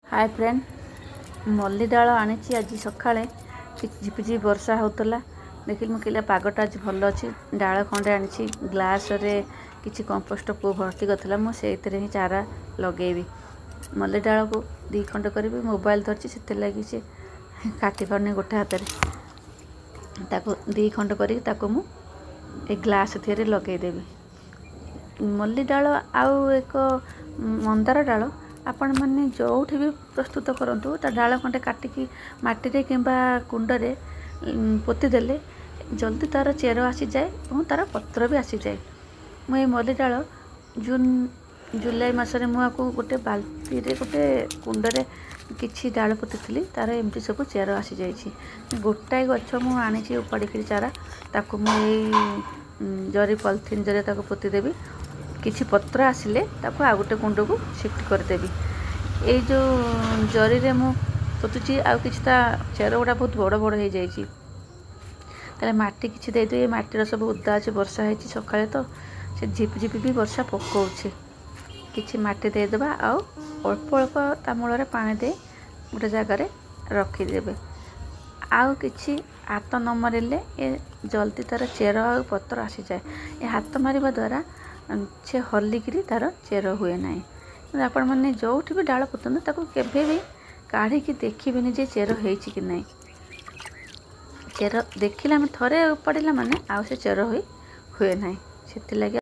ହାଏ friend, ମଲ୍ଲି ଡାଳ ଆଣିଛି ଆଜି ସକାଳେ। ଝିପିଝିପି ବର୍ଷା ହେଉଥିଲା, ଦେଖିଲି ମୁଁ କହିଲି ପାଗଟା ଆଜି ଭଲ ଅଛି। ଡାଳ ଖଣ୍ଡେ ଆଣିଛି, ଗ୍ଲାସରେ କିଛି କମ୍ପୋଷ୍ଟ ପୁଅ ଭର୍ତ୍ତି କରିଥିଲା, ମୁଁ ସେଇଥିରେ ହିଁ ଚାରା ଲଗେଇବି। ମଲ୍ଲି ଡାଳକୁ ଦୁଇ ଖଣ୍ଡ କରିବି। ମୋବାଇଲ ଧରିଛି, ସେଥିଲାଗି ସେ କାଟି ପାରୁନି ଗୋଟେ ହାତରେ। ତାକୁ ଦୁଇ ଖଣ୍ଡ କରିକି ତାକୁ ମୁଁ ଏ ଗ୍ଲାସ୍ ଥିରେ ଲଗେଇଦେବି। ମଲ୍ଲି ଡାଳ ଆଉ ଏକ ମନ୍ଦାର ଡାଳ ଆପଣମାନେ ଯେଉଁଠି ବି ପ୍ରସ୍ତୁତ କରନ୍ତୁ, ତା ଡାଳ ଖଣ୍ଡେ କାଟିକି ମାଟିରେ କିମ୍ବା କୁଣ୍ଡରେ ପୋତିଦେଲେ ଜଲ୍ଦି ତା'ର ଚେର ଆସିଯାଏ ଏବଂ ତା'ର ପତ୍ର ବି ଆସିଯାଏ। ମୁଁ ଏଇ ମଲ୍ଲି ଡାଳ ଜୁନ୍ ଜୁଲାଇ ମାସରେ ମୁଁ ଆକୁ ଗୋଟେ ବାଲ୍ଟିରେ, ଗୋଟେ କୁଣ୍ଡରେ କିଛି ଡାଳ ପୋତିଥିଲି, ତା'ର ଏମିତି ସବୁ ଚେର ଆସିଯାଇଛି। ଗୋଟାଏ ଗଛ ମୁଁ ଆଣିଛି ଉପାଡ଼ିକିରି ଚାରା, ତାକୁ ମୁଁ ଏଇ ଜରି, ପଲିଥିନ୍ ଜରିରେ ତାକୁ ପୋତିଦେବି। କିଛି ପତ୍ର ଆସିଲେ ତାକୁ ଆଉ ଗୋଟେ କୁଣ୍ଡକୁ ସିଫ୍ଟ କରିଦେବି। ଏଇ ଯେଉଁ ଜରିରେ ମୁଁ ପୋତୁଛି, ଆଉ କିଛି ତା ଚେର ଗୁଡ଼ା ବହୁତ ବଡ଼ ବଡ଼ ହେଇଯାଇଛି। ତାହେଲେ ମାଟି କିଛି ଦେଇଦେବି। ମାଟିର ସବୁ ଓଦା ଅଛି, ବର୍ଷା ହେଇଛି ସକାଳେ ତ, ସେ ଝିପି ଝିପି ବି ବର୍ଷା ପକାଉଛି। କିଛି ମାଟି ଦେଇଦେବା ଆଉ ଅଳ୍ପ ଅଳ୍ପ ତା ମୂଳରେ ପାଣି ଦେଇ ଗୋଟେ ଜାଗାରେ ରଖିଦେବେ। ଆଉ କିଛି ହାତ ନ ମାରିଲେ ଏ ଜଲ୍ଦି ତା'ର ଚେର ଆଉ ପତ୍ର ଆସିଯାଏ। ଏ ହାତ ମାରିବା ଦ୍ୱାରା ସେ ହଲିକିରି ତା'ର ଚେର ହୁଏ ନାହିଁ। ଆପଣମାନେ ଯେଉଁଠି ବି ଡାଳ ପୋତନ୍ତୁ, ତାକୁ କେବେ ବି କାଢ଼ିକି ଦେଖିବେନି ଯେ ଚେର ହେଇଛି କି ନାହିଁ। ଚେର ଦେଖିଲେ ଆମେ ଥରେ ଉପାଡ଼ିଲା ମାନେ ଆଉ ସେ ଚେର ହୋଇ ହୁଏ ନାହିଁ। ସେଥିଲାଗି